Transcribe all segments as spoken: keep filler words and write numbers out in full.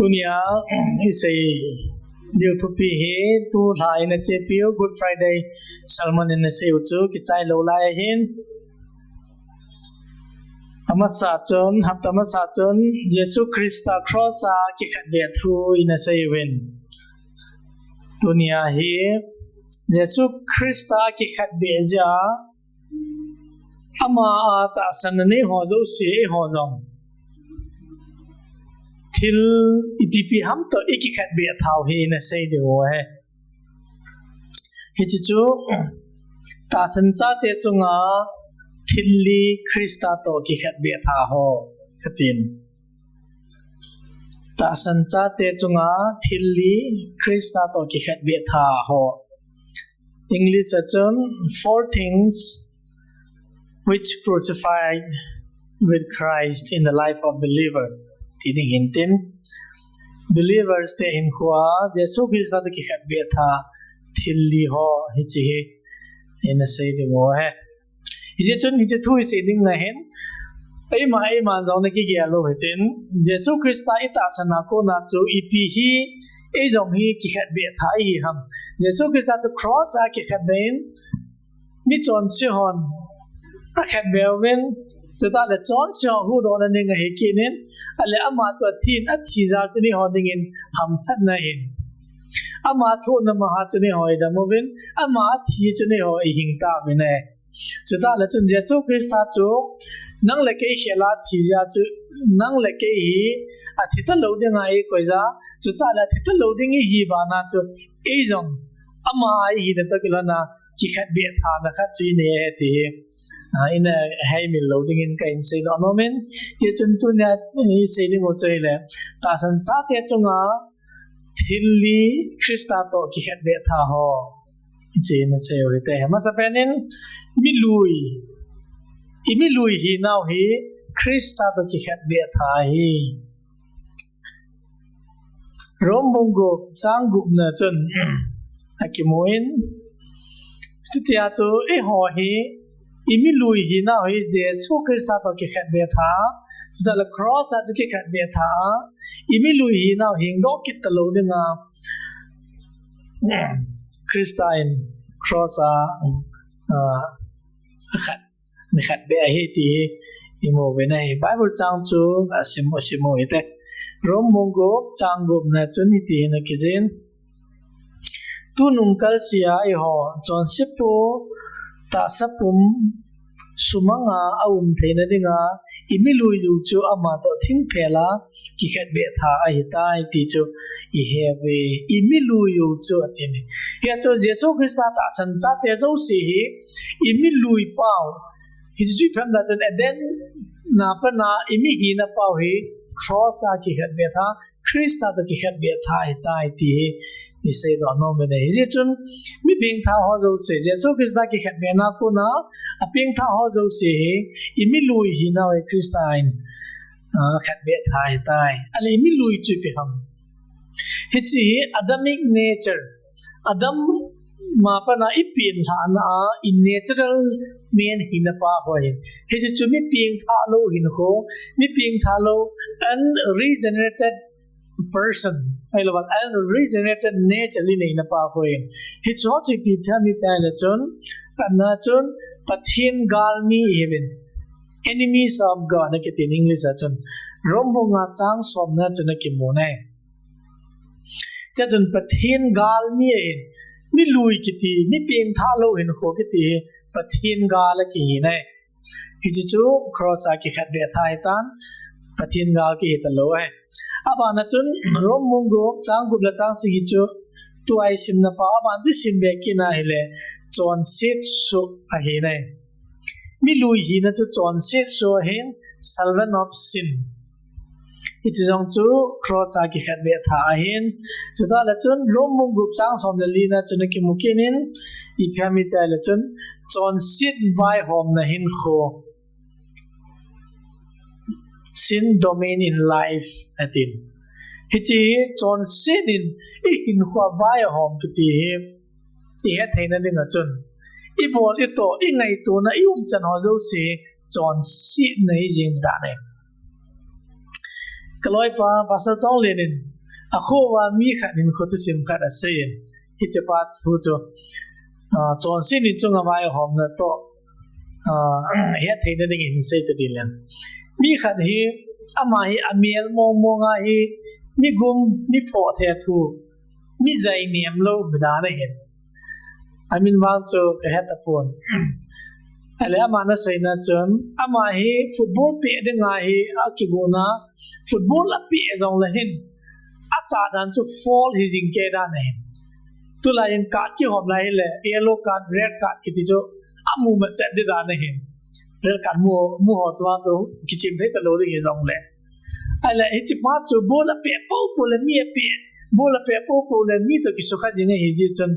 Tunia isei diu thupi hi tulha ina chepiu Good Friday sermon ina seiu chu kichai lou lai ahin. Amasa chun, hapta masa chun Jesu Christa cross a kikhetbeh thu ina seiuvin. Tunia hi Jesu Christa kikhetbeh jeh a ama a tahsanna neiho jouse eiho jong thil ipi ipi ham toh ikikhetbeh thau hi ina sei diu ahi. Hiche chu tahsan chate chunga thil li Christa toh kikhetbeh tha ho katin. Tahsan chate chunga thil li Christa toh kikhetbeh tha ho. English a chun four things which crucified with Christ in the life of believer. Ti ding hintin. Believers te hinkhoa Jesu Christa toh kikhetbeh tha thil li ho hiche hi ina sei diu ahi. Hijeh chun hiche thu isei ding na hin, eima eima jong na kigel lou hitin, Jesu Christa itahsan a kona chu ipi hi eijong hi kikhetbeh tha ihi ham. Jesu Christa chu cross a kikhetbeh in, mi chonse hon akhetbeh uvin, chutah le chonse ho huhdohna ding ahi kit in, ale ama chu athin, athi jeh chun eiho dingin hamphatna ahin. Ama thohna maha chun eiho idam uvin, ama athi chun eiho ihing tauvin ahi. Chutah le chun Jesu Christa chu nang le kei khel a thi jeh chun nang le kei hi athi talou dinga eikoi jeh, chutah le athi talou ding ihi bana chu eijong ama ihi le toh kilhona kikhetbeh thana khat chu inei ahi ti hi, ah, ina heimil lou dingin kahin seidoh nomin, hijeh chun tunia isei diu chu ahile, tahsan chate chunga thil li Christa toh kikhetbeh tha ho. Hiche ina seiu hite. Amasapen in, milui, imilui hinau hi Christa toh kikhetbeh tha ahi. Rom bung gup chang gupna chun akimun, chutia chu eiho hi imilui hinau hi Jesu Christa toh kikhetbeh tha, chutah le cross a chu kikhetbeh tha, imilui hinau hingdoh kit talou dinga Christa in cross a, ah, khat, nikhat beh ahi ti imu uvin ahi. Bible chang chu asim, asim u hite. Rom bung gup chang gupna chun hiti hin akijin. Tunung kalsea eiho chonsepu tahsa pum sumanga aum theina dinga, imilui u chu ama toh thingphel a kikhetbeh tha ahitai ti chu ihe uve, imilui u chu atin. Hia chu Jesu Christa tahsan chate jouse hi imilui pau. Hiche chu ipi ham tia chun Eden na a pat a imi hina pau hi cross a kikhetbeh tha, Christa toh kikhetbeh tha ahitai ti hi iseidoh nom in ahi. Hijeh chun mi pengthah ho jouse, Jesu Christa kikhetbehna kona apengthah ho jouse hi imilui hinau hi Christa in, ah, khetbeh tha ahitai. Ale imilui chu ipi ham? Hiche hi Adamic nature, Adam ma a pat a ipenlhahna a, i natural man hina pa ho ahi. Hiche chu mi pengthah lou hinkho, mi pengthah lou, unregenerated person, ahilou le unregenerated nature ineina pa ho ahi. Hiche ho chu ipi ham itile chun, khatna chun Pathen galmi ihiuvin, enemies of God akiti English a chun. Rom bung nga chang somna chun akimun ahi. Chuchun Pathen galmi ahin, milui kiti, mi pengthah lou hinkho kiti hi Pathen gal akihi ahi. Hiche chu cross a kikhetbeh tha ahitan, Pathen gal kihi talou ahi. Abana chun Rom bung gup chang gup le chang sagi chu tua isimna pa, aban chu isim be kit na hile, chonset soh ahi ahi. Milui hina chu chonset soh ahin, servant of sin. Hiche jong chu cross a kikhetbeh tha ahin. Chutah le chun Rom bung gup chang som le lina chun akimu kit in, ipi ham itile chun chonset vaihomna hinkho, sin domain in life atin. Hiche hi chonset in ihinkhoa vaihom kiti hi ihet theina dinga chun, ibol itoh, ingaitona, iumchan ho jouse chonsetna hi jeng dan ahi. Kaloipa Pastor Tonglen in akhoa mi khat in kho thusim khat asei in, hiche pa thu chu, ah, chonset ni chunga vaihomna toh, ah, hettheina dingin sei ta ding le. Mi khat hi, ama hi amel mong mong a hi, mi gum, mi phoh thethu, mi jai niam lou mi dan ahin. Amin vang chu kahe tapon. Ahile ama naseina chun, ama hi football peh dinga hi akigona, football apeh jongle hin, acha dan chu foul hi jing kei dan ahin. Tulai in card kihom lai hile, yellow card, red card kiti chu amu ma chet ding dan ahin. Red card mu, mu ho chu, chu kichim thei talou ding hijongle. Ahile, hiche pa chu ball apeh popo le mi apeh, ball apeh popo le mi toh kisukha jing ahi jeh chun,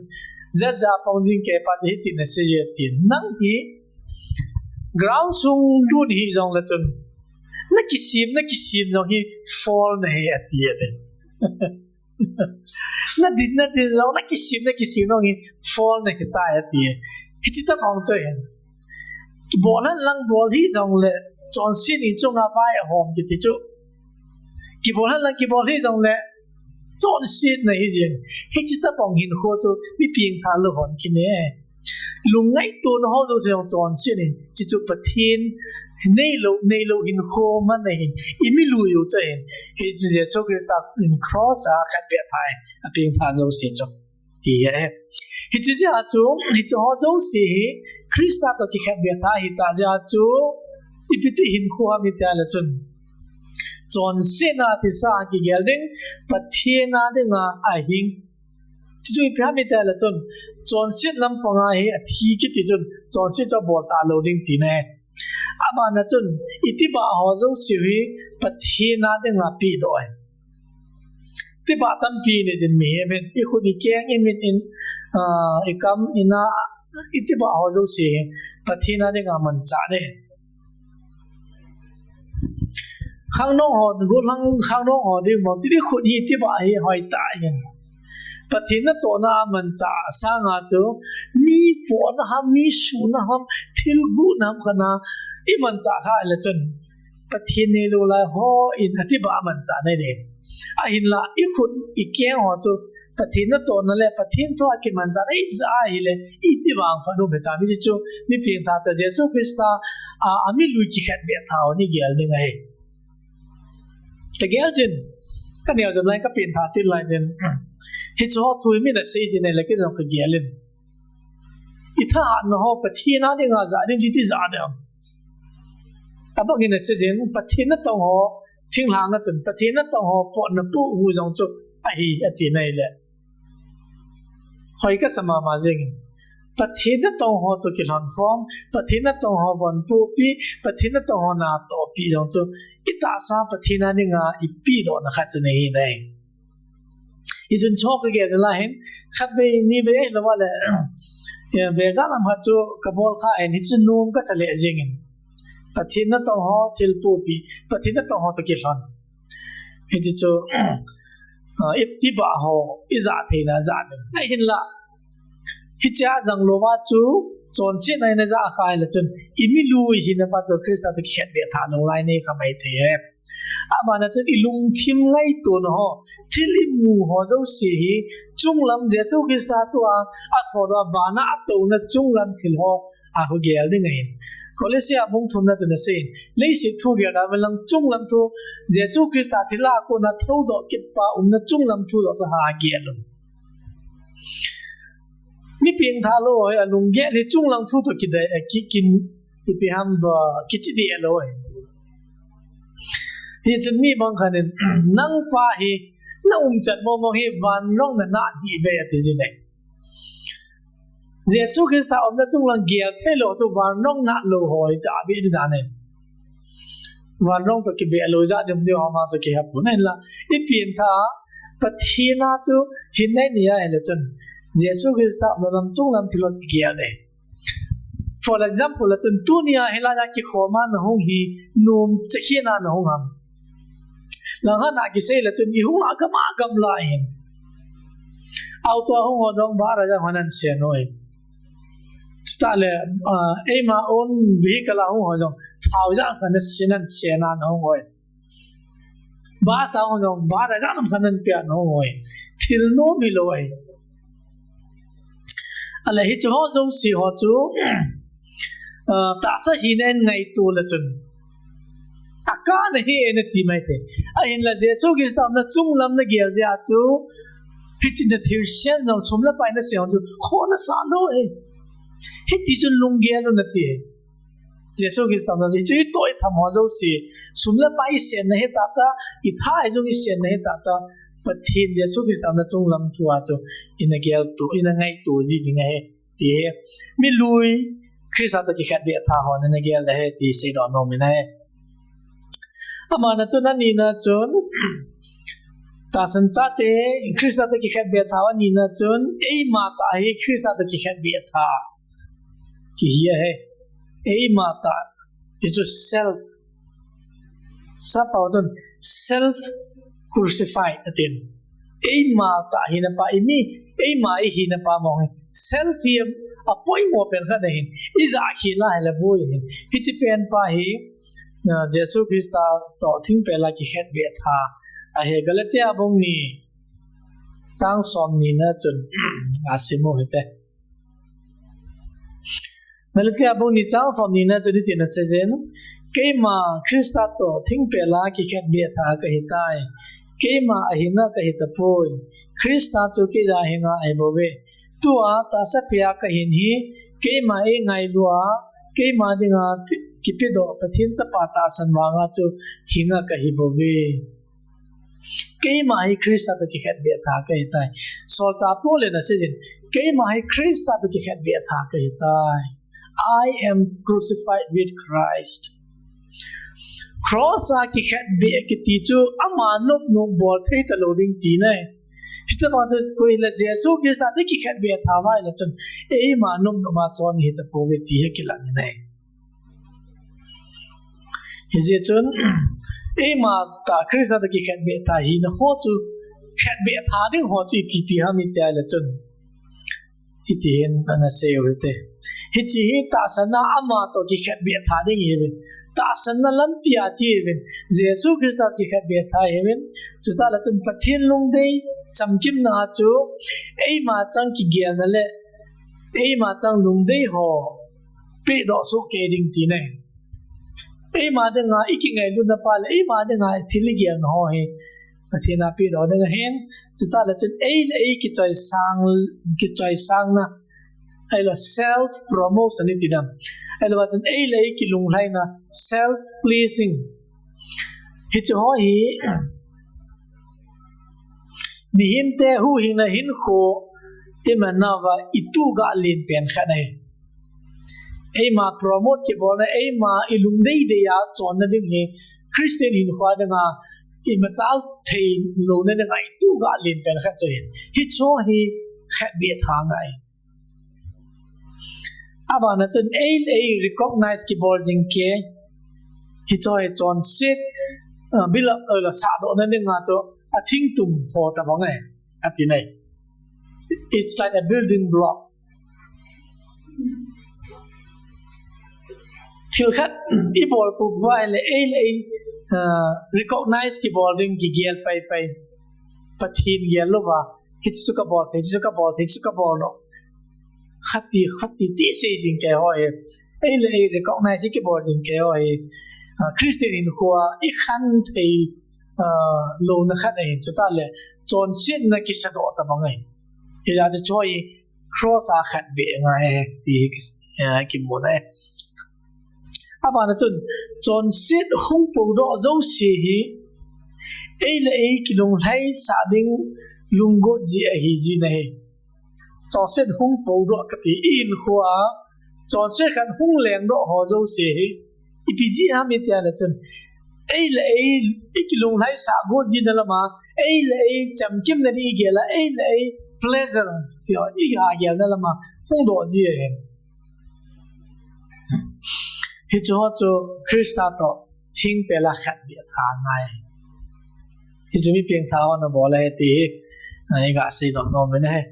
jat ja pang jing kei pa chu hitin asei e ati. Nang hi ground sung lut hih jongle chun, nakisem, nakisem jong hi foul nahi ati e. Nadin, nadin jong, nakisem, nakisem jong hi foul nahi tai ati e. Hiche tobang chu ahin. Kibol hen lang bol hih jongle, chonset ni chunga vaihom kiti chu. Kibol hen lang kibol hih jongle, chonsetna hi jing. Hiche tobang hinkho chu mi pengtha lou hon kine. Lungngaitona ho jouse jong chonset in, hiche chu Pathen neilou, neilou hinkho man ahin, i milui u chu ahin. Hichu Jesu Christa in cross a khatbeh tha in apengtha jouse chu. Ti ahi. Hiche jeh a chu, hiche ho jouse hi Christa toh kikhatbeh tha ahitah jeh a chu, ipi ti hinkho ham iti le chun, chonsetna tisa kigel ding, Pathen a dinga ahing. Chuchu ipi ham iti le chun, chonset lampanga hi athi kiti chun, chonset chu abol talou ding tina ahi. Abana chun, itibah ho jouse hi Pathen a dinga pehdoh ahi. Tibah tampi nei jin mihem in, ikhut, ikeng, imit, in, ah, ikam, ina, itibah ho jouse hi Pathen a dinga manchah nei. Khangdong ho, gollhang khangdong ho ding bang chu ikhut hi itibah hi hoitah in, Pathen natohna a manchah sanga chu, mi pohna ham, mi suhna ham, thil guhna ham khat a imanchah kha le chun, Pathen neilou lai hon itibah a manchah nei ding. Ahinla, ikhut, ikeng ho chu Pathen natohna le Pathen thu a kimanchahna ijat ahile, itibang phat um hitam, hichu mi pengtha toh Jesu Christa a, amilui kikhatbeh tha u hi gel ding ahi. Kagel jin, kaneo jom lai, kapengtha til lai jin. Hichu ho thu hi min asei jin ahile kei jong kagel in. Ithahatna ho Pathen a dinga ja ding chu iti ja ding ham. Abang in asei jin, Pathen natong ho, thinglhang a chun Pathen natong ho potna poh u jong chu ahi ati nai le. Hoi kasa mama jing in. Pathen natong ho toh kilhon khom, Pathen natong ho von pohpi, Pathen natong ho natohpi jong chu itahsa Pathen a dinga ipehdohna khat chu ahi nai. Hichun chu kagel lai hin, khatvei nivei ahilou le, eh, vejan lam khat chu kabol kha in, hichu nom kasa lheh jing in. Pathen natong ho thil pohpi, Pathen natong ho toh kilhon. Hichu chu, ah, itibah ho ija theina ja ding. Ahinla, hichea janglouva chu, chonsetna in aja kha le chun, imilui hina pa chu Christa toh kikhatbeh tha nung lai nei kha maithei e. Abana chun ilungthim ngaitona ho, thil imu ho jouse hi, chunglam Jesu Christa tua, athodoh a vana atouna chunglam thil ho, akho gel ding ahin. Colossians bung thumna chun asei in, leiset thu gel da ven lang chunglam thu, Jesu Christa thilha a kona thoudoh kit pa umna chunglam thu joh chu ha gel un. Mi pengtha lou ho hi alunggel hi chunglam thu toh kidei, eh, ki, kin, ipi ham va, kichi deh lou ahi. Hichun mi bang khat in, nangpa hi, na umchan mong mong hi vanrong na nat hih ve ati jin e. Jesu Christa umna chunglang gel theilou chu vanrong natlou ho hi ta be ding dan e. Vanrong toh kibeh lou ja ding ding ho ma chu kihe pon ahinla. Ipengtha, Pathen a chu hin nei ni ahile chun, Jesu Christa umna lam chunglam thil ho chu kigel e. For example, a chun tunia hilaiya kikhoma nahung hi nom chekhin a nahung ham. Langkhat a kisei le chun ihung a gam a gam lai hin. Auto a hung ho jong bhara jong hon an sen oi. Chutah le, ah, eima own vehicle a hung ho jong thao jong hon an sen, an sen a nahung oi. Ba sa ho jong ba da jang nam khan nan pia no hoi. Thil nom hi lo ai. Ale hichu ho jong si ho chu ah, tahsa hina in ngaito le chun. Akana hi ena ti mai te. Ahinla Jesu Christa na chunglam na gel dia chu. Hichi na thil sian jong sum le pai na sian chu. Kho na sa lo e. Hiti chun lunggel lo na ti e. Jesu Christa na hichu i toi tham ho jong si. Sum le pai sian na he ta ta. I tha i jong i sian na he ta ta. Pathen Jesu Christa na chunglam chu a chu. Ina gel tu, ina ngaito ji ding ahi. Ti he. Mi lui Christa to kikhat be tha ho na gel da he ti sei do no mi na he. Ama na chun ani na chun. Tahsan chate Christa to kikhat be tha ani na chun. Eima ta hi Christa to kikhat be tha. Ki hi he. Eima ta. Ti chu self. Sapau tun self crucified atin. Eima ta hina pa imi, eima i hina pa mong hi. Self hi a poimo pen khat ahin. I ja khi la hela bu hin. Hichi pen pa hi, na Jesu Christa to thing pe la kikhat be tha. Ahe Galatia bung ni chang som ni na chun a simu hite. Galatia bung ni chang som ni na chun iti na sejen. Keima Christa to thing pe la kikhat be tha ka hi tai. Keima a hinga ka hi ta poi. Christa chu kei a hinga ahi bou ve. Tua tahsa pia ka hin hi. Keima e ngai lua. Keima dinga pi-, kipi do Pathen chapa tahsan vanga chu hinga ka hi bou ve. Keima hi Christa to kikhat be tha ka hi tai. Solchah Paul in a seijin. Keima hi Christa to kikhat be tha ka hi tai. I am crucified with Christ. Cross a kikhat be kiti chu ama nop nop bol thei ta lo ding ti nai. Hita ba chu koi la Jesu Christa to kikhat be tha vai la chun. Eima nop nop ma chon hi ta ko ve ti he kilang nai. Hijeh chun, eima ta Christa to kikhat be tha hina ho chu, khat be tha ding ho chu ipi ti ham iti le chun. Iti hin ana sei u hite. Hichi hi tahsan na ama to kikhat be tha ding hi ve. Tahsan na lampi a chi ve. Jesu Christa kikhat be tha hi ve. Chuta le chun Pathen lungdei, chamkim na chu, eima chang kigel na le, eima chang lungdei ho, pe do su ke ding ti nai. Eima dinga i kingai lu na pa le, eima dinga i thil i gel na ho hi. Pathen a pe do ding ahin, chuta le chun ei le ei kichoi sang, kichoi sang na. Ei lo self promotion i ti dam. Ei lo chun ei le ei kilunglhai na self pleasing. Hichu ho hi, Mihemte huhhingna hinkho imanna uva itu ga len pen khat ahi. Eima promote kibolna, eima ilungdei dei a chonna ding hi Christian hinkho dinga imachal thei louna dinga itu ga len pen khat chu ahi. Hichu hi khat beh tha ngai. Abana chun ei le ei recognize kibol jing kei. Hichu hi chonset, uh, build up, uh, sahdohna dinga chu athingtum ho tabang ahi, ati nai. It's like a building block. Thil khat ibol pu pu ahile ei le ei, uh, recognize kibol ding, kigel pai pai. Pathen gel louva. Hichu kabol thei, hichu kabol thei, hichu kabol lou. Khati, khati ti sei jing kei ho hi. Ei le ei recognize kibol jing kei ho hi. Ah, Christian hinkhoa ikhan thei, ah, louna khat ahi, chuta le chonsetna kisadoh tabang ahi. Hijeh chun chu hi cross a khat beh ngai ahi ti hi ki, ah, kimu nai. Abana chun, chonset hung podoh jouse hi, ei le ei kilunglhaisah ding lunggot ji ahi jin ahi. Chonset hung podoh kati, i hinkhoa, chonset khat hung lengdoh ho jouse hi, ipi ji ham iti le chun, ei le ei, ikilunglhaisah got jina lama, ei le ei, chamkimna ding igel a, ei le ei, pleasure, ti ho, igelna lama, hung doh ji ahi. Hichu ho chu Christa to thingpel a khat beh tha ngai. Hichu mi pengthah hon abol ahi ti hi, ah, iga seidoh nom in ahi.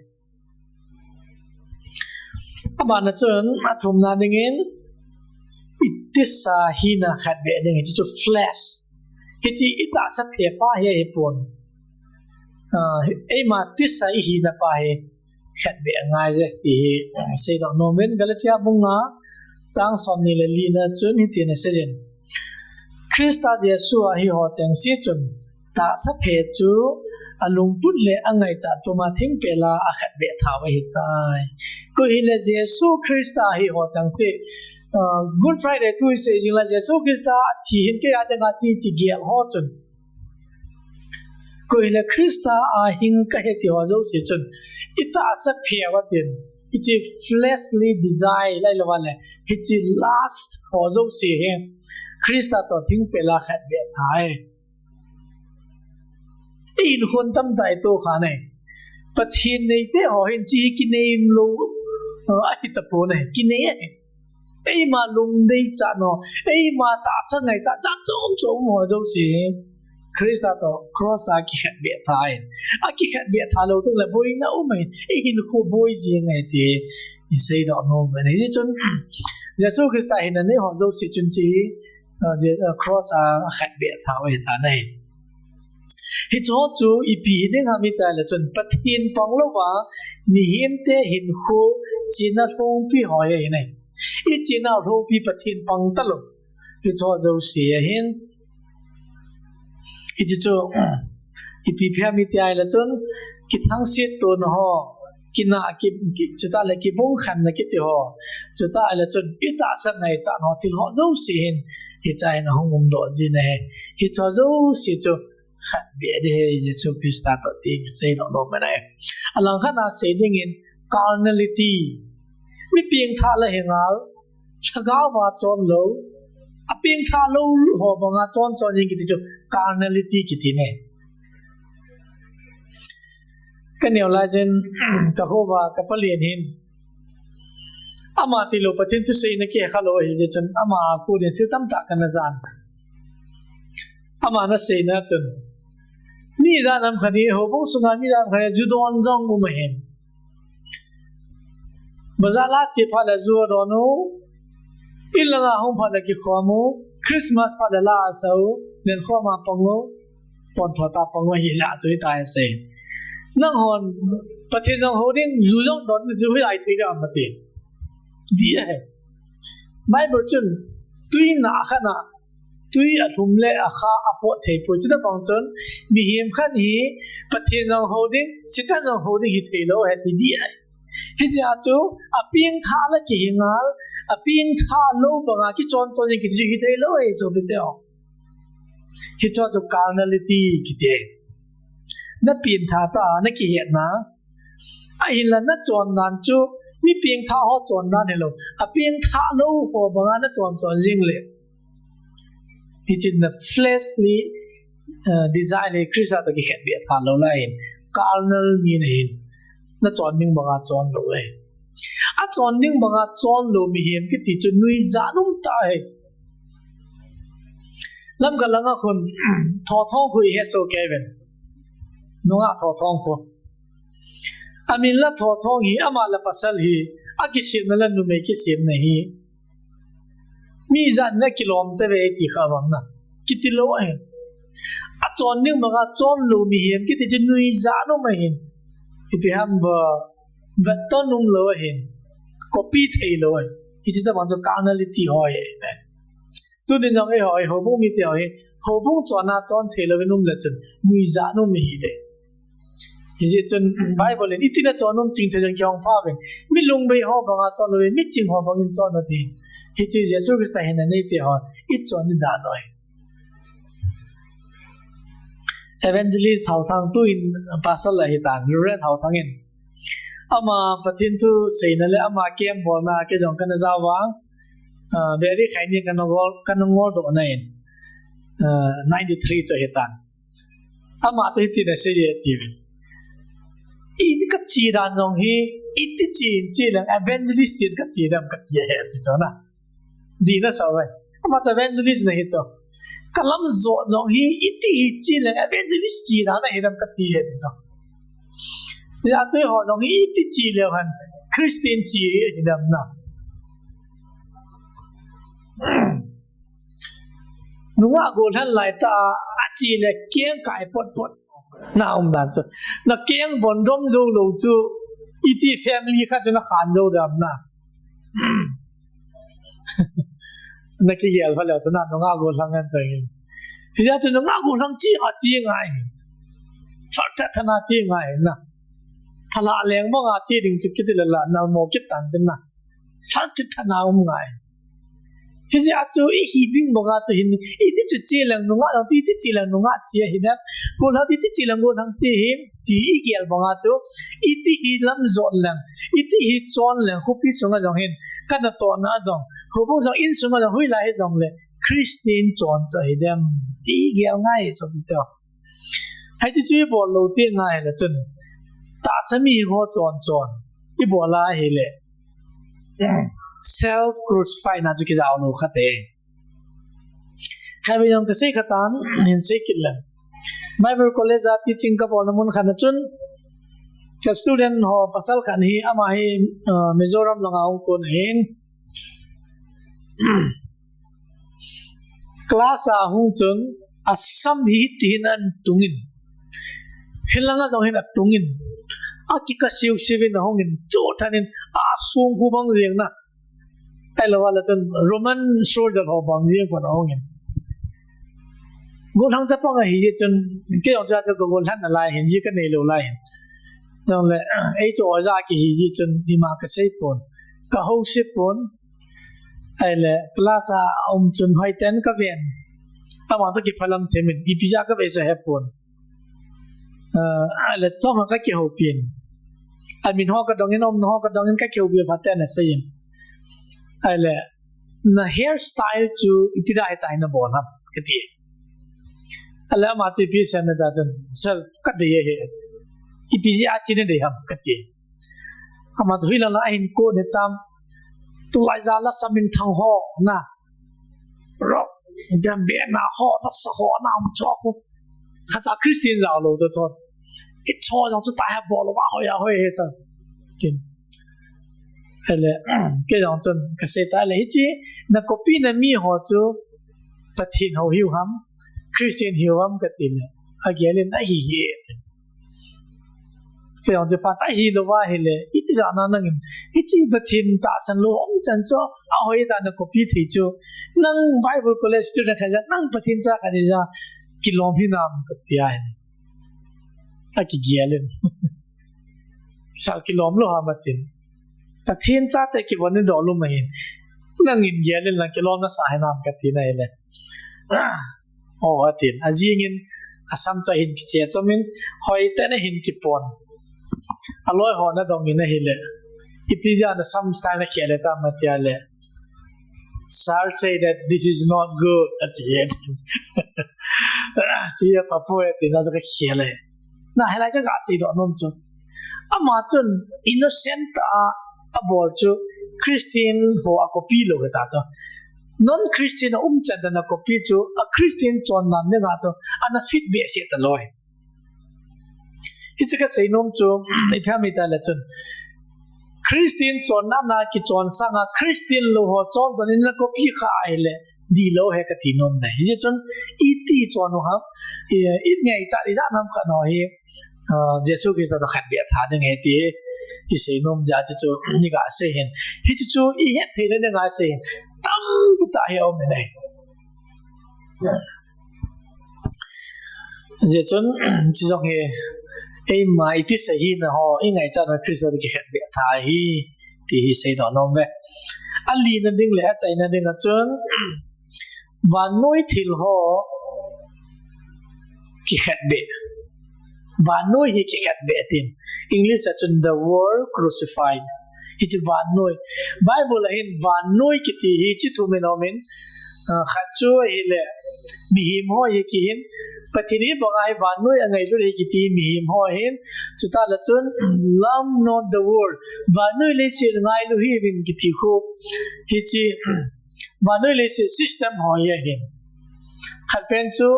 Abana chun, athumna dingin, itisa hina khat beh ding, hichu chu flesh. Hiche i tahsa phe pa hi ahipon. Ah, eima tisa i hina pa hi khetbeh angai e ti hi, ah, seidoh nom in Galatia bung nga chang somni le li na chun hitin aseiyin. Christa Jesu a hiho chengse chun tahsa phe chu alungput le angaichat puma thingpel a akhetbeh thau ahitai. Koi hile Jesu Christa hiho chengse, ah, Good Friday thu isei jing le Jesu Christa athi hin kei a dinga thi ti gel ho chun. Koi hile Christa a hing kahi ti ho jouse chun i tahsa phe uva tin, hiche fleshly desire lailou le hiche lust ho jouse hi Christa toh thingpel a khetbeh thai. I hinkho tamtah i toh kha nei. Pathen neite ho hin hiche hi kinei lou, uh, ahi tapon nei. Kinei ahi. Eima lungdei chan ho, eima tahsa ngaichat, chan chom chom ho jouse Christa toh cross a kikhetbeh thai. Akikhetbeh tha lou teng le boina um ahi. I hinkho boi jing ahi ti iseidoh nom in. Hichun Jesu Christa hinna nei ho jouse chun hiche, uh, Je-, uh, cross a akhetbeh thau ahitan ahi. Hiche ho chu ipi hi ding ham itile chun Pathen pang louva mihemte hinkho chena lhongpi ho ahi nei. I chena lhongpi Pathen pang talou. Hiche ho jouse ahin. Hiche chu ipi phe ham itile chun kithangset tona ho, kina ki, ki, chutah le kibung khenna kiti ho, chutah le chun i tahsa ngaichat ho, thil ho jouse hin hiche a hin ahung umdoh jin ahi. Hiche ho jouse chu khetbeh ding ahi Jesu Christa toh ti iseidoh nom in ahi. Alangkhat a sei dingin carnality. Mi pengthah la hi ngal, lhagao va chon lou, apengthah lou ho banga chon chon jing kiti chu carnality kiti nei. Kaneo laiyin, ka houva, ka palen hin. Ama tilou Pathen thu seina kikha lou ahi jeh chun, ama a kon in thil tamtah kana jan. Ama na seina chun. Mi ijat ham khat hi, houbung sunga mi ijat ham khat hi, ju don jong um ahin. Bazar la che phat le ju adon u, in langa hung phat le kikhom u, Christmas phat le la asa u, lenkhom a pang u, pon thot a pang u, hijat chu hitia asei. Nanghon, Pathen jong hou ding, ju jong don ding chu hoiya ithei ding ham ati. Dih ahi. Bible chun, tui nah khat a, tui alhum le akha apot thei poi. Chuti bang chun, mihem khat hi, Pathen jong hou ding, Satan jong hou ding hithei lou ahi ti dih ahi. Hijeh a chu, apengthah la kihi ngal, apengthah lou banga kichon chon jing kiti chu hithei lou ahi sopite ho. Hiche chu carnality kiti. Na pengthah tah, na kihetna. Ahinla na chondan chu, mi pengthah ho chondan hilou. Apengthah lou ho banga na chon chon jing le. Hiche na fleshly, uh, desire le Christa toh kikhetbeh pha lou lai hin. Carnal mi nahin. Na chon ding banga chon lou le. Achon ding banga chon lou mihem kiti chu nuijat um tah ahi. Lamka langa khun, Thothong khu ihet soh kei uvin. Nungah Thothong khu. Amin la Thothong hi, ama la pasal hi, akisemna la numei kisemna hi. Mi ijat in akilom tave ti kha vang na. Kiti lou ahi. Achon ding banga chon lou mihem kiti chu nuijat um ahin. Ipi ham ba, vetton um lou ahin. Copy thei lou ahin. Hiche tobang chu carnality ho ahi. Tuni jong eiho, houbung mite ho hi, houbung chonna chon thei louvin um le chun, nuijat um ihi le. Hijeh chun Bible in, iti na chon um ching thei jong kihong pha uvin. Mi lungmei ho banga chon lou, mi ching ho bangin chon u ti. Hiche Jesu Christa hinna neite ho, i chon ni dan u ahi. Evangelist Haothang tuin pastor la hitan, Reverend Haothang in. Ama Pathen thu seina le ama camp bolna kei jong kana jao uva. Ah, Beri Khaini kana ngol, kana ngol doh na in. Ah, ninety-three chu hitan. Ama chu hitin asei e ti. I kache dan jong hi, iti che in che leng evangelist che in kache dem kati e ti chu na. Dih nasa uve. Ama chu evangelist nahi chu. Kalam jot jong hi, iti hi che leng evangelist che dan ahi dem kati e ti chu. Hijeh chun eiho jong hi iti che leu hen Christian che hi dem na. Nungah gollhang lai tah a, Chule keng kai potpot na um dan chu. Na keng bon dom jou lou chu, iti family khat chu na khan jou dem na. Na kigel pha leu chu na nungah gollhang ngen chang in. Hijeh chun nungah gollhang chi a chi ngai. Phatah tah na chi ngai na. Thalah leng banga chi ding chu kiti le la, na mo kit tan tin na. Phatah tah na um ngai. Hijeh a chu i hi ding banga chu hin, iti chu chi leng nungah jong chu, iti chi leng nungah chi ahi dem. Gollhang chu iti chi leng gollhang chi hin, ti i gel banga chu, iti hi lam jot leng, iti hi chon leng, khopi sunga jong hin, ka natohna jong, houbung jong, insunga jong, hoilai hi jong le, Christian chon chu ahi dem, ti i gel ngai chu kiti. Hiche chu i bol lou ti ngai le chun, tahsa mi ho chon chon i bol a ahile, self crucify na chu kijao lou khat e. Khatvei jong ka sei khat tan, hin sei kit leng. Bible College a teaching ka bolna mun khat na chun, ka student ho pasal khat hi, ama hi, uh, Mizoram langa hung kon ahin. Class a hung chun, asam hi hiti hin an tungin. Hilanga jong hin atungin. Akikasiu siuvin ahungin, chu thanin, asung khu bang jeng na. Ahilou le chun Roman soldier ho bang jeng kon ahungin. Gollhang chapang ahi jeh chun, kei jong cha chu ka gollhan nalai hin, ji ka nei lou lai hin. Jong le, ei chu oja kihi jeh chun, ima ka sei pon. Ka ho se pon. Ahile, class a um chun hoiten ka ven. Ama chu kiphalam themin, ipi jeh a ka ve chu he pon. Uh, ahile, chom ka kihoupi in. Amin ho ka dongin, aumna ho ka dongin ka kihoupi phat in ana seiyin. Ahile, na hairstyle chu ipi dia hitia na bol ham, kati. Ahile, ama chu ipi asei em tia chun, sir, ka dei ahi. Ipi jeh a chu na dei ham, kati. Ama chu hoilai a hin kon hitam. Tulai jal a sa minthang ho na. Rock, Gambia na ho, na sa ho, na um cho ko. Khat a Christian jao lou chu chon. I cho jong chu ta he bol lou a hoi a hoi he sa. Tin. Ahile, kei jong chun ka sei tai le hiche, na copy na mi ho chu Pathen hou hiu ham, Christian hiu ham kati le. Agel in ahi hi e. Kei jong chu phat a hilou va ahile, iti dia na nangin, hiche Pathen tahsan lou um chan chu, ahoi dia na copy thei chu, nang Bible College student khat jeh a, nang Pathen cha khat jeh a, kilom hinam kati ahi. Akigel in. Sal kilom lou ham atin. Pathen chate kivon in doh lum ahin. Nangin gel in lang kilom nasa hinam kati na ahile. O, atin. Ajing in, asam chu ahin kiche chom in, hoiten ahin kipon. Aloi ho na dongin ahile. Ipi jeh a na sam style na khel e tam atia le. Sir say that this is not good, ati e. Chi a pha poi, ati na chu ka khel e. Na hilai ka ga seidoh nom chu. Ama chun innocent a abol chu Christian ho a copy lou hita chu. Non Christian a um chan chan a copy chu a Christian chon nam ne nga chu ana fit behseh talou. Hiche ka seinom chu, ipi ham itile chun. Christian chon nam na kichon sanga Christian lou ho chon chon in na copy kha ahile, dihlou ahi kati nom e. Hijeh chun, iti chon u ham, i, i ngaichat, ijat ham khat ho hi, ah, Jesu Christa toh khatbeh tha ding ahi ti hi, i seinom jeh a chu, i ga sei hin. Hiche chu, i het theina dinga sei hin. Tampi tah hi aum in ahi. Hijeh chun, chu jong hi, eima iti sahina ho, i ngaichatna Christa toh kikhetbeh tha ahi, ti hi seidoh nom e. Alina ding le achaina ding a chun, vannoi thil ho kikhetbeh. Vannoi hi kikhetbeh tin. English a chun the world crucified. Hiche vannoi. Bible a hin vannoi kiti hi chi thum in aum in, ah, khat chu ahile, mihem ho hi kihin, Pathen hi banga hi vannoi angailut hi kiti mihem ho ahin, chutah le chun, love not the world. Vannoi leiset ngailu hih uvin kiti khu. Hiche, vannoi leiset system ho hi ahin. Khat pen chu,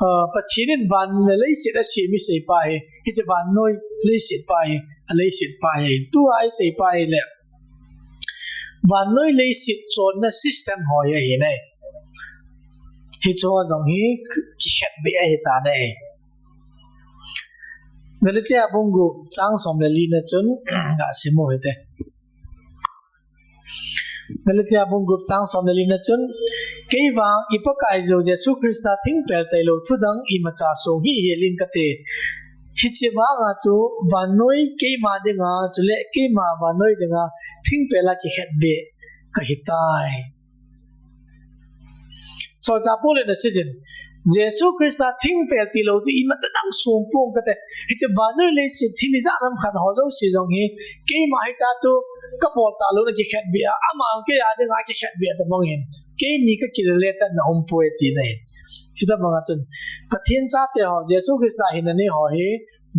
ah, Pathen in van le leiset asem hi asei pa hi, hiche vannoi leiset pa hi, aleiset pa hi. Tua asei pa hi le. Vannoi leiset chonna system ho hi ahi nai. Hicheho jong hi kikhetbeh ahitan ahi. Galatia bung gup chang som le li na chun, gasim u hite. Galatia bung gup chang som le li na chun, Kei vang i Pakai jou Jesu Christa thingpel tailou thudang imacha song hih hel in kate. Hiche vanga chu vannoi keima dinga, chule keima vannoi dinga thingpel a kikhetbeh kahitai. Solchah Paul in aseiyin, Jesu Christa thingpel tilou chu imacha dang song pong kate. Hiche vannoi leiset thil ijat ham khat ho jouse jong hi, keima hitia chu kabol talouna kikhetbeh a, ama kei a dinga kikhetbeh tabang hin, keini kakirelate na umpoi tina ahi. Hitobanga chun, Pathen chate ho, Jesu Christa hinna nei ho hi,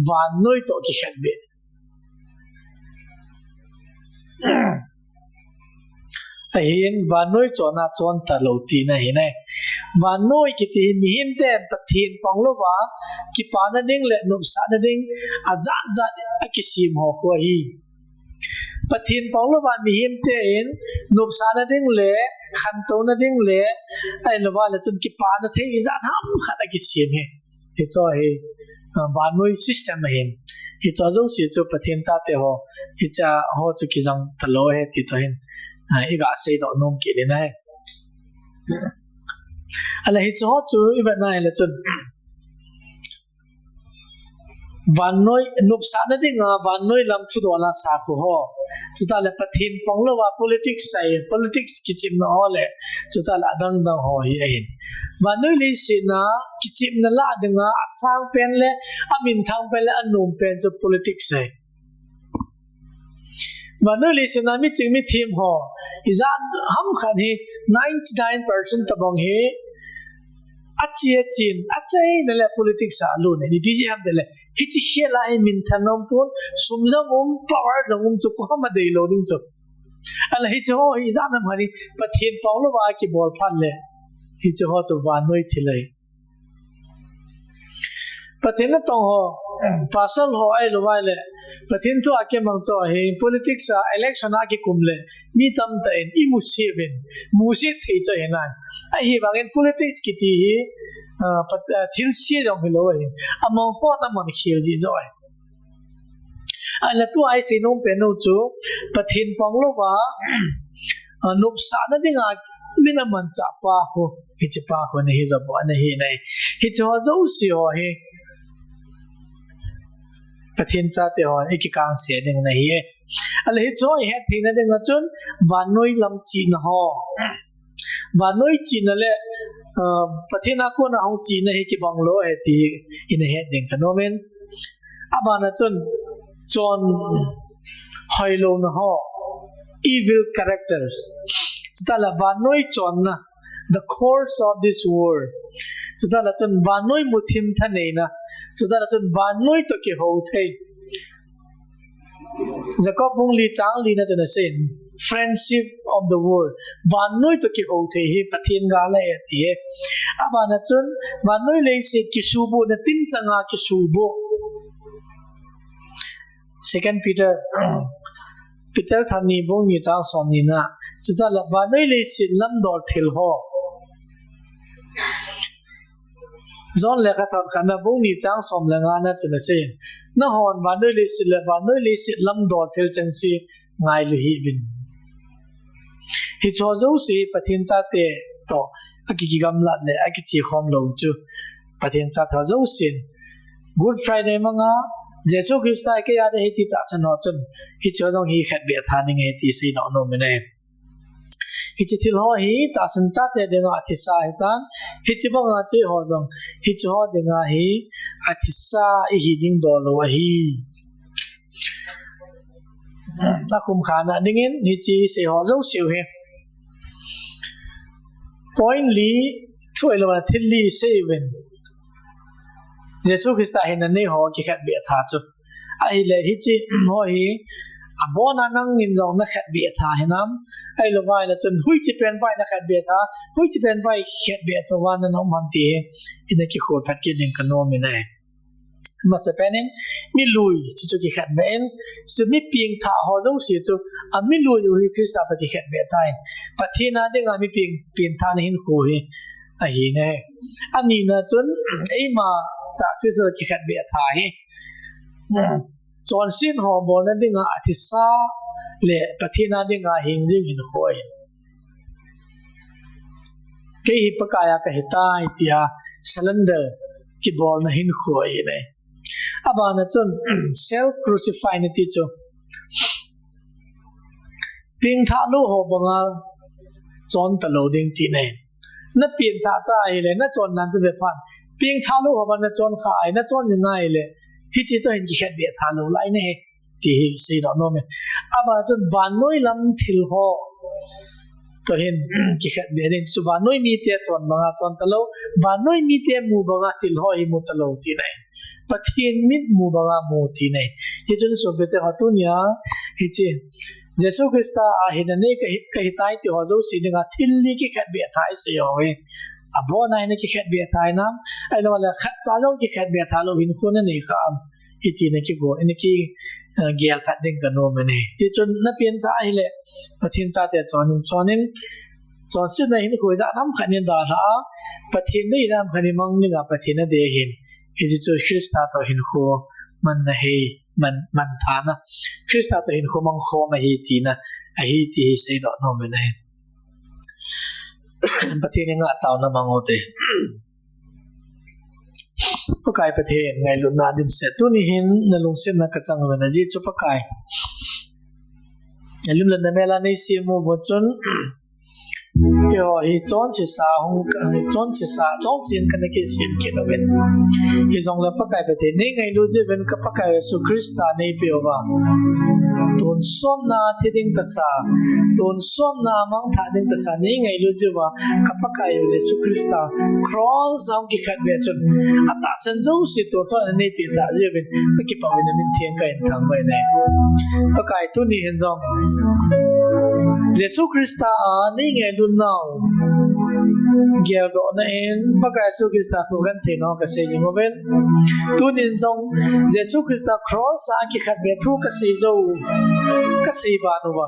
vannoi toh kikhetbeh. Ahin, vannoi chonna chon talou tina ahi nai. Vannoi kiti hi mihem ten Pathen panglouva kipana ding le nopsahna ding ajat jat akisem ho khu ahi. Pathen panglouva mihem ten nopsahna ding le khantouna ding le, ahilouva le chun kipana thei ijat ham khat akisem hi. Hicheho hi, ah, vannoi system ahin. Hicheho jouse chu Pathen chate ho, hicheho chu kijang talou ahi ti toh hin, ah, iga seidoh nom kit in ahi. Ahile hicheho chu ivet na ahile chun, vannoi, nopsahna dinga vannoi lam thudol a sakhu ho, chutah le Pathen panglouva politics a, politics kichepna ho le, chutah le adang dang ho hi ahin. Vannoi leiset a kichepna lah dinga asangpen le aminthangpen le anompen chu politics ahi. Vannoi leiset a miching mithem ho, ijat ham khat hi ninety nine percent tabang hi ache achen, achaina le politics a alut e. Ipi jeh ham itile, hiche khel a hi minthan umpon, sum jong um, power jong um chu koi ham adeilou ding chu. Ahile hicheho hi ijat ham khat hi Pathen panglouva kibol phat le, hicheho chu vannoi thil ahi. Pathen natong ho, pastor ho ahilouva le, Pathen thua kimang chu hi politics a election a kikum le, mi tamtah in imusit uvin, musit thei chu ahi nai. Ahivangin politics kiti hi, ah, pat-, ah, thilse jong hilou ahi. Amang hon aman khel ji joh ahi. Ahile tua isei nom pen u chu, Pathen panglouva, ah, nopsahna dinga min amanchah pa khu, hiche pa khu ana hi jou bou ana hi nai. Hicheho jouse ho hi Pathen chate ho ikikangse ding ana hi e. Ahile hicheho ihet theina dinga chun, vannoi lam chihna ho, vannoi chihna le, ah, Pathen a kona hung chihna hi kibang lou ahi ti ina het ding kanom in. Abana chun, chon hoilouna ho, evil characters. Chutah le vannoi chonna, the course of this world. Chutah le chun vannoi muthim thaneina. Chutah le chun vannoi toh kihou thei. Jacob bung li chang li na chun aseiyin, friendship of the world. Vannoi toh kihou thei hi Pathen gal ahi ati e. Abana chun, vannoi leiset kisubohna, tinchang a kisuboh. Second Peter, Peter thani bung ni chang som ni na. Chutah le vannoi leiset lamdol thil ho. John lekhathot khatna bung ni chang som le nga na chun aseiyin, nahon vannoi leiset le vannoi leiset lamdol thil chengse ngailu hih uvin. Hicheho jouse Pathen chate toh akikigamlat le akichekhom lou chu, Pathen chate ho jousen Good Friday manga Jesu Christa kei a ding ahi ti tahsan ho chun, hicheho jong hi khetbeh tha ding ahi ti seidoh nom in ahi. Hiche thil ho hi tahsan chate dinga athisa ahitan, hiche banga che ho jong, hicheho dinga hi athisa ihi ding doh lou ahi. Akhum khana dingin hiche isei ho jouse u hi, point li, thu ahilouva thil li isei uvin, Jesu Christa hinna nei ho kikhetbeh tha chu. Ahile hiche ho hi, abona nangin jong nakhetbeh tha hinam, ahilouva ahile chun hoiche pen vai nakhetbeh tha, hoiche pen vai khetbeh touva naum ham ti hi ina kikhol phat kit ding kanom in ahi. Masapen in, milui chu chu kikhetbeh in, chu mi pengthah ho jouse chu, amilui u hi Christa toh kikhetbeh tha in, Pathen a dinga mi peng, pengthahna hinkho hi ahi ne. Anina chun eima tah Christa kikhetbeh tha hi chonset ho bolna dinga athisa le Pathen a dinga hingjing hinkho ahi. Kei hi Pakai a kahitai tia surrender kibolna hinkho ahi ne. Abana chun self crucify nati chu pengthah lou ho banga chon talou ding tina ahi. Napengthah ta ahile nachon dan chu vephat. Pengthah lou ho banga nachon kha ahi, nachon jing ahile hiche toh hin kikhetbeh tha lou lai nahi ti hi seidoh nom e. Abana chun vannoi lam thil ho toh hin kikhetbeh ding chu vannoi mite chon banga chon talou, vannoi mite mu banga thil ho hi mu talou tina ahi. Pathen mitmu banga mu tina ahi. Hichun sopite ho tunia hiche Jesu Christa a hinna nei kahitai ti ho jouse dinga thil li kikhetbeh tha isei ho hi abona ina kikhetbeh tha inam, ahiloule khatcha jong kikhetbeh tha lou hinkho nanei kham, hiti nakigo, ina kigel phat ding kanom e. Hichun napengthah ahile Pathen chate chon in, chon in, chonsetna hinkho ijat ham khat in dalha a, Pathen deina ham khat in mang dinga Pathen nadei hin, hiche chu Christa toh hinkho manna hi, man, manthana, Christa toh hinkho mangkhom ahi tina ahi ti hi seidoh nom e. Pathen henga taona mang u te. Pakai Pathen, ngailutna dimset, tuni hin nalungsetna kachang uvin, ajeh chu Pakai, nalim le namel a neisem u bou chun eiho hi chonsesa hung, chonsesa, chonse in kana kisem kit uvin. Hijongle Pakai Pathen, neingailut jiuvin ka Pakai Jesu Christa neipeuva, tonsotna thi ding tasa, tonsotna mangthah ding tasa neingailut jiuva, ka Pakai Jesu Christa cross a hung kikhetbeh chun atahsan jouse tonsotna neipeh tah jiuvin kakipah uvin, namin theng kahin thangvah e. Pakai, tuni hin jong Jesu Christa a neingailut nau geldohna in Pakai Jesu Christa thu genthei nau kasei jing uvin. Tunin jong Jesu Christa cross a kikhetbeh thu kasei jou, kasei ban uva,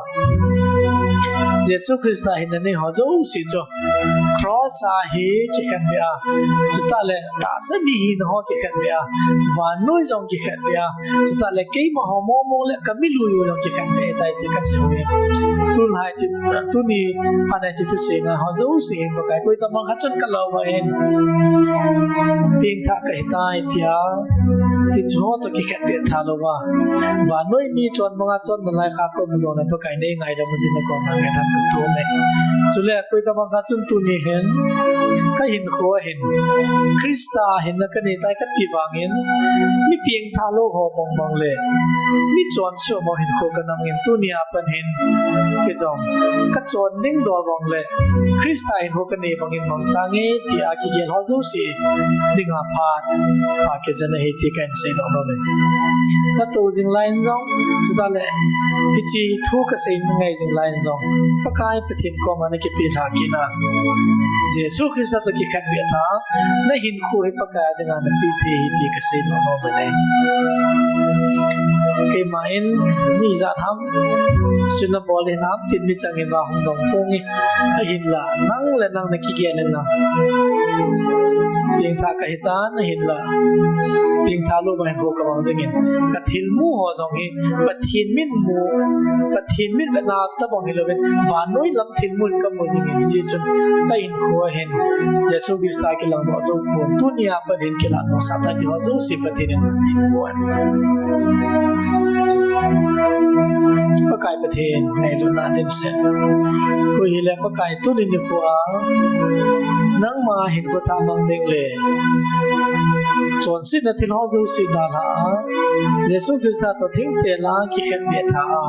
Jesu Christa hinna nei ho jouse chu cross a hi kikhetbeh a, chutah le tahsa mi hina ho kikhetbeh a, vannoi jong kikhetbeh a, chutah le keima ho mong mong le kami lui u jong kikhetbeh tai ti kasei uve. Tulai hiche, tuni phat a hiche thusei ngai ho jouse hin Pakai, koitobang khat chun kalouva in pengthah kahitai tia hiche ho toh kikhetbeh tha louva, vannoi mi chon banga chon nalai kha kaum doh na Pakai, neingaidam un tin nakoma ngaidam kathum e. Chule koitobang khat chun tuni hin kahinkho a hin Christa hinna kanei tai kati vangin, mi pengthah lou ho mong mong le mi chonse ho mong hinkho kanam in, tunia pat hin kei jong kachon ding dol bang le Christa hinkho kanei bangin mang tange tia kigel ho jouse dinga phat pha kijana ahi ti kahin seidoh nom e. Natou jing lai in jong, chutah le hiche thu kasei ngai jing lai in jong, Pakai Pathen koma nakipelha kit a, Jesu Christa toh kikhetbeh tha, nahinkho hi Pakai a dinga napeh thei ahi ti kaseidoh nom e. Keima in mi ijat ham chu nabol hinam tin michang in va hung dong ponge. Ahinla nang le nang nakigel in lang, pengthah kahitan, ahinla pengthah lou bang hinkho kamang jingin, kathilmu ho jong hi Pathen mitmu, Pathen mitvetna tobang hilouvin vannoi lam thilmun kamu jingin, hijeh chun kahinkho a hin Jesu Christa kilangdoh jou pon, tunia pat hin kilah dohsah tai ti ho jouse Pathen in ahin pon. Pakai Pathen, ngailutna dimset, koi hile Pakai, tuni nikho a nangma hinkho thah mang ding le chonsetna thil ho jouse dalha a, Jesu Christa toh thingpel a kikhetbeh tha a,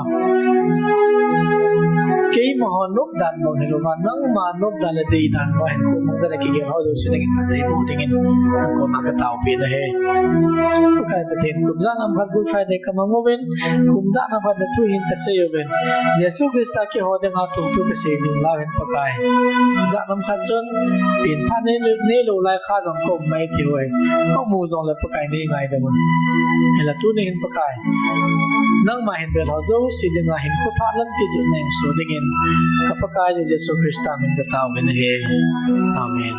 keima ho nopdan bang hilouva, nangma nopdan le deidan banga hinkho mang ding le kigel ho jouse nangin phatthei boh dingin nakoma kataopeh ahi. Pakai Pathen, kum ijat ham khat Good Friday kamang uvin, kum ijat ham khat nathu hin kasei uvin, Jesu Christa keiho dinga thumthu kasei jing lai uhin Pakai, ijat ham khat chun pengthah neilou lai kha jong kaum mai tiu ahi. Kamu jongle Pakai, neingaidam un. Hinla tuni hin Pakai, nangma hin bel ho jouse dinga hinkho thah lampi jotna hin soh dingin ka Pakai Jesu Christa min kataovin ahi. Amen.